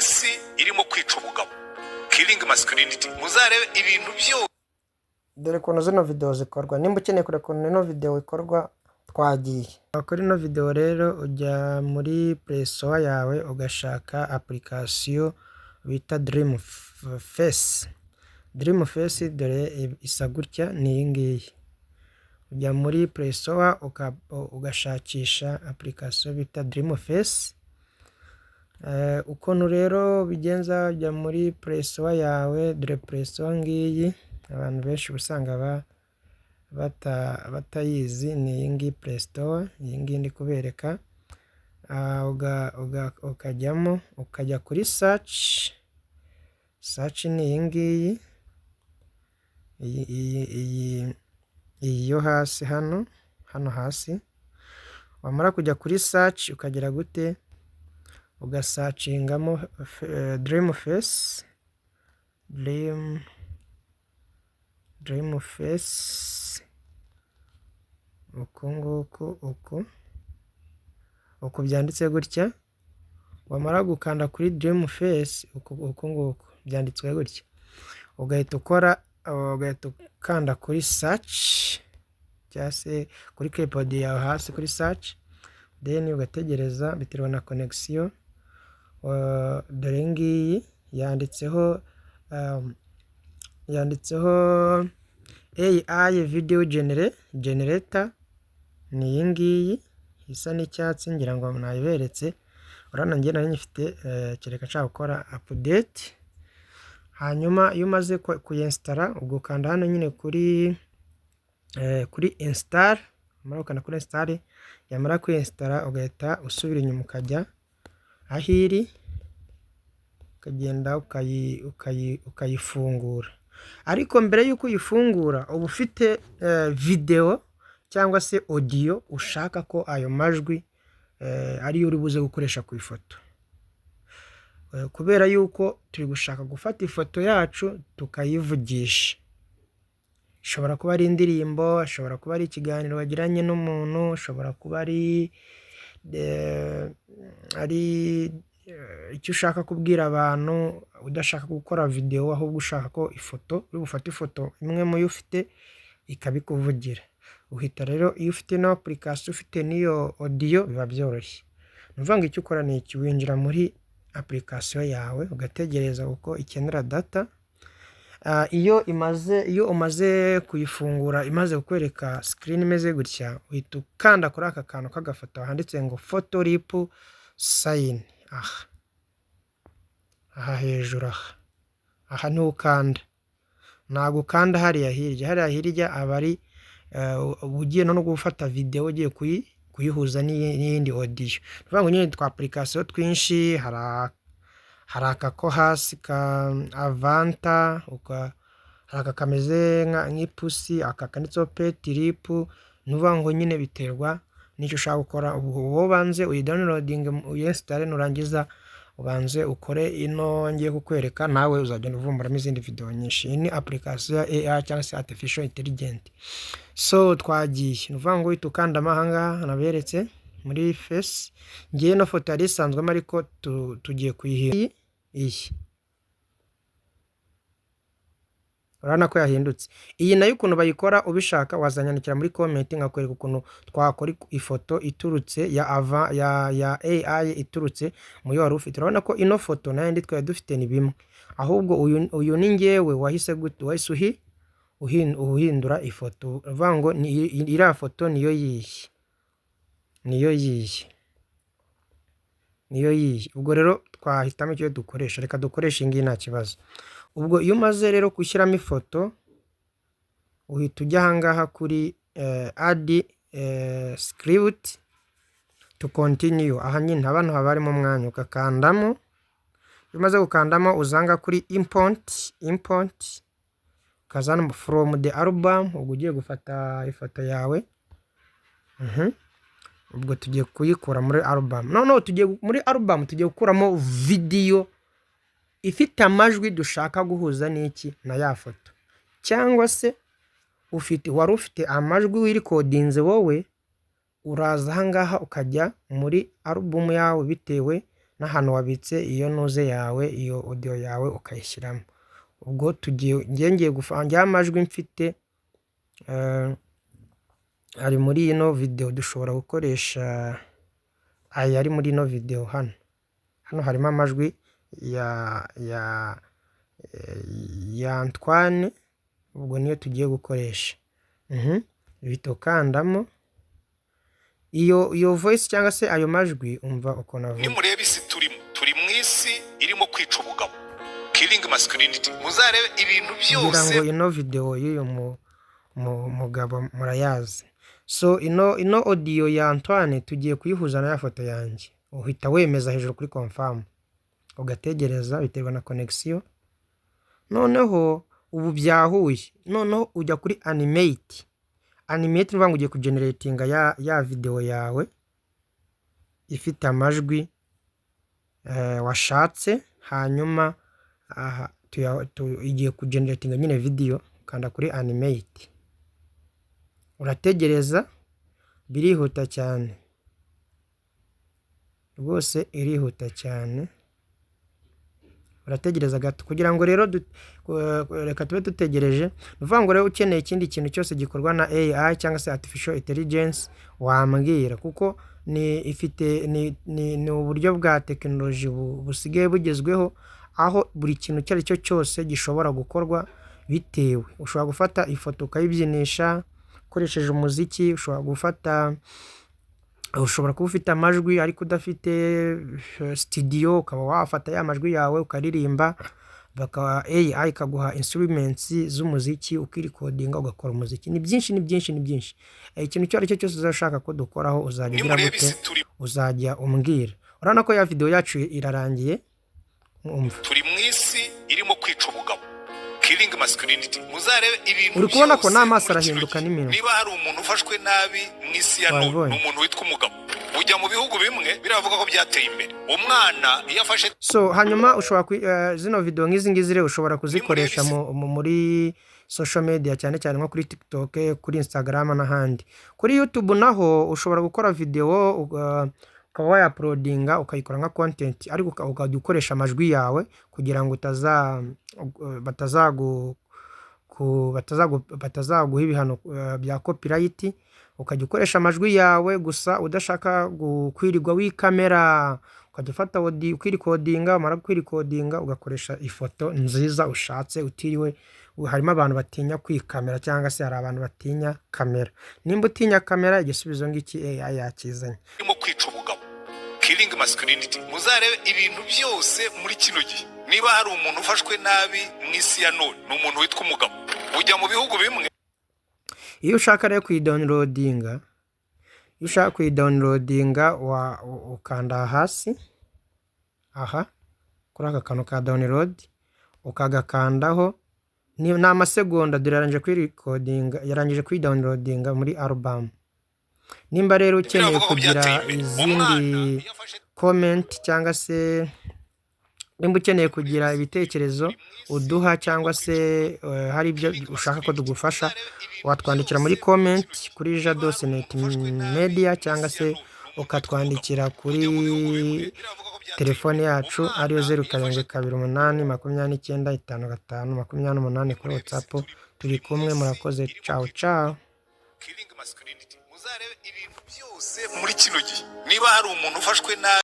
Isi irimo kwica ubugabo, killing masculinity. Muzarebe ibintu byose. Dore ukuntu zino videwo zikorwa. Nimba ukeneye kureba ukuntu ino videwo ikorwa, twagiye kuri ino videwo. Rero ujya muri Play Store yawe, ugashaka application bita Dream Face. Dream Face dore isa gutya, ni iyi ngiyi. Ujya muri Play Store ugashakisha application bita Dream Face. Ukuntu rero bigenza, ujya muri Play Store yawe. Dore Play Store ngiyi, abantu benshi uba usanga batayizi. Ni iyi ngiyi Play Store, iyi ngiyi ndi kubereka. Ukajyamo, ukajya kuri search. Search ni iyi ngiyi, iyi yo hasi hano, hano hasi. Wamara kujya kuri search, ukagira gute? Ugasearchingamo Dream Face, Dream Face, uku nguku, uku byanditse gutya. Wamara gukanda kuri Dream Face uku nguku byanditswe gutya, ugahita ukora, ugahita ukanda kuri search cyangwa se kuri keyboard yawe hasi kuri search, then ugategereza, biterwa na connection. Dore ngiyi yanditseho AI video generator, ni iyi ngiyi isa n'icyatsi, ngira ngo nayiberetse. Urabona njye nari nyifite, kereka nshaka gukora update. Hanyuma iyo umaze kuyinstalla, ubwo ukanda hano nyine kuri install. Wamara gukanda kuri install, yamara kwinstalla, ugahita usubira inyuma, ukajya aho iri, ukagenda ukayifungura. Ariko mbere y'uko uyifungura, uba ufite videwo cyangwa se audio ushaka ko ayo majwi ariyo uri buze gukoresha ku ifoto. Kubera yuko turi gushaka gufata ifoto yacu tukayivugisha, ishobora kuba ari indirimbo, ishobora kuba ari ikiganiro wagiranye n'umuntu, ishobora kuba ari icyo ushaka kubwira abantu, udashaka gukora videwo, ahubwo ushaka ko ifoto uri bufate ifoto imwe mu yo ufite ikabikuvugira. Uhita rero, iyo ufite ino application, ufite n'iyo audio, biba byoroshye. Ni ukuvuga ngo icyo ukora ni iki: winjira muri application yawe, ugategereza kuko ikenera data. Iyo umaze kuyifungura, imaze kukwereka screen imeze gutya, uhita ukanda kuri aka kantu k'agafoto handitse ngo "photo lip sync", aha hejuru, aha niho ukanda. Ntabwo ukanda hariya hirya. Hariya hirya aba ari ugiye no gufata videwo, ugiye kuyihuza n'iyindi audio. Ni ukuvuga ngo nyine twa application twinshi, hari aka ko hasi ka avanta, hari aka kameze nk'ipusi, aka kanditseho pet lip. Ni ukuvuga ngo nyine biterwa n'icyo ushaka gukora. Ubwo wowe ubanze uyidownloadinge, uyinstalle, nurangiza ubanze ukore ino ngiye kukwereka, nawe uzagenda uvumburamo izindi videwo nyinshi. Iyi ni application ya AI cyangwa se artificial intelligence. So twagiye. Ni ukuvuga ngo uhita ukandamo aha ngaha naberetse muri face. Ngewe ino foto yari isanzwemo, ariko tugiye kuyihindura. Iyi urabona ko yahindutse. Iyi nayo ukuntu bayikora, ubishaka wazanyandikira muri comment nkakwereka ukuntu twakora ifoto iturutse ya ava ya AI, iturutse mu yo wari ufite. Urabona ko ino foto nayo ndi twari dufite ni bimwe, ahubwo uyu ni ngewe wahise gute, wahise uhindura ifoto. Uvuga ngo ni iriya foto niyo yiyi, niyo yiyi, niyo yiyi. Ubwo rero twahitamo icyo dukoresha. Reka dukoreshe iyi ngiyi, nta kibazo. Ubwo iyo umaze rero gushyiramo ifoto, uhita ujya ahangaha kuri add script to continue. Aha nyine hano haba harimo umwanya, ugakandamo. Iyo umaze gukandamo, uzanga kuri import, import, ukaza hano from the album. Ubwo ugiye gufata ifoto yawe. Ubwo tugiye kuyikura muri album. Noneho tugiye muri album, tugiye gukuramo video ifite amajwi dushaka guhuza n'iki, na ya foto, cyangwa se ufite, wari ufite amajwi wirecordinze wowe. Uraza ahangaha, ukajya muri album yawe bitewe n'ahantu ufite amajwi yawe. n'ahantu wabitse iyo nuze yawe, iyo audio yawe, ukayishyiramo. Ubwo tugiye, ngiye njyewe amajwi mfite ari muri ino video. Dushobora gukoresha aya ari muri ino video hano. Hano harimo amajwi ya Antoine, ubwo niyo tugiye gukoresha. Uhita ukandamo iyo voice cyangwa se ayo majwi, umva ukuntu avuga. Nimureba isi turimo, turi mu isi irimo kwica ubugabo, killing masculinity. Muzarebe ibintu Kugira byose. ngo ino video y'uyu mugabo murayazi. So ino audio ya Antoine tugiye kuyihuza na ya foto yanjye. Uhita wemeza hejuru kuri confirm, ugategereza, biterwa na connection. Noneho ubu byahuye. Noneho ujya kuri animate. Animate ni ukuvuga ngo ugiye kugeneratinga ya video yawe ifite amajwi washatse. Hanyuma aha igiye kugeneratinga nyine video. Ukanda kuri animate, urategereza, birihuta cyane rwose, irihuta cyane. Urategereza gato kugira ngo rero reka tube dutegereje. Ni ukuvuga ngo rero ukeneye ikindi kintu cyose gikorwa na AI cyangwa se artificial intelligence wambwira, kuko ni ifite ni uburyo bwa tekinoloji busigaye bugezweho, aho buri kintu icyo ari cyo cyose gishobora gukorwa. Bitewe, ushobora gufata ifoto ukayibyinisha ukoresheje umuziki, ushobora gufata, ushobora kuba ufite amajwi ariko udafite studio, ukaba wafata ya majwi yawe ukaririmba, bakaba AI ikaguha instruments z'umuziki, ukirecordinga ugakora umuziki. Ni byinshi, ni byinshi, ni byinshi. Ikintu icyo ari cyo cyose uzashaka ko dukoraho, uzajya ugira Nimureba gute? isi turimo. Uzajya umbwira. Urabona ko ya video yacu irarangiye, umva. Turi mu isi irimo kwica ubugabo, killing masculinity. Muzarebe ibintu Uri kubona ko byose n'amaso muri kino arahinduka gihe. n'iminwa. Niba hari umuntu ufashwe nabi mu isi ya none, Wabibonye? ni umuntu witwa umugabo. Ujya mu bihugu bimwe biravuga ko byateye imbere, umwana iyo afashe So hanyuma ushobora zino video nk'izi ngizi rero ushobora kuzikoresha muri social media, cyane cyane nko kuri TikTok, kuri Instagram n'ahandi. Kuri YouTube naho ushobora gukora video ukaba wayauploadinga, ukayikora nka content, ariko ukajya ukoresha amajwi yawe kugira ngo utaza batazagu ku- batazagu- batazaguha ibihano bya copyright. Ukajya ukoresha amajwi yawe gusa, udashaka kwirirwa wikamera, ukajya ufata audio ukirecordinga, umara kwirecordinga ugakoresha ifoto nziza ushatse utiriwe. Harimo abantu batinya kwikamera, cyangwa se hari abantu batinya kamera. Nimba utinya kamera, igisubizo ngiki AI yakizanye. Irimo kwica ubugabo, killing masculinity. Muzarebe ibintu byose muri kino gihe. Niba hari umuntu ufashwe nabi mu isi ya none, ni umuntu witwa umugabo. Ujya mu bihugu bimwe Iyo ushaka rero kuyidownloadinga, iyo ushaka kuyidownloadinga, ukanda hasi aha kuri aka kantu ka download, ukagakandaho. Ni amasegonda. Dore yarangije kuyirecordinga, yarangije kuyidownloadinga muri album. Nimba rero ukeneye biravuga ko kugira byateye imbere, izindi umwana iyo afashe comment, cyangwa se nimba ukeneye kugira ibitekerezo uduha, cyangwa se hari ibyo ushaka ko tugufasha, watwandikira muri comment kuri Jado Net Media, cyangwa se ukatwandikira kuri telefone yacu ariyo 0728295528 kuri WhatsApp. Turi kumwe, murakoze, ciao ciao. Killing masculinity. Muzarebe ibintu byose muri kino gihe. Niba hari umuntu ufashwe nabi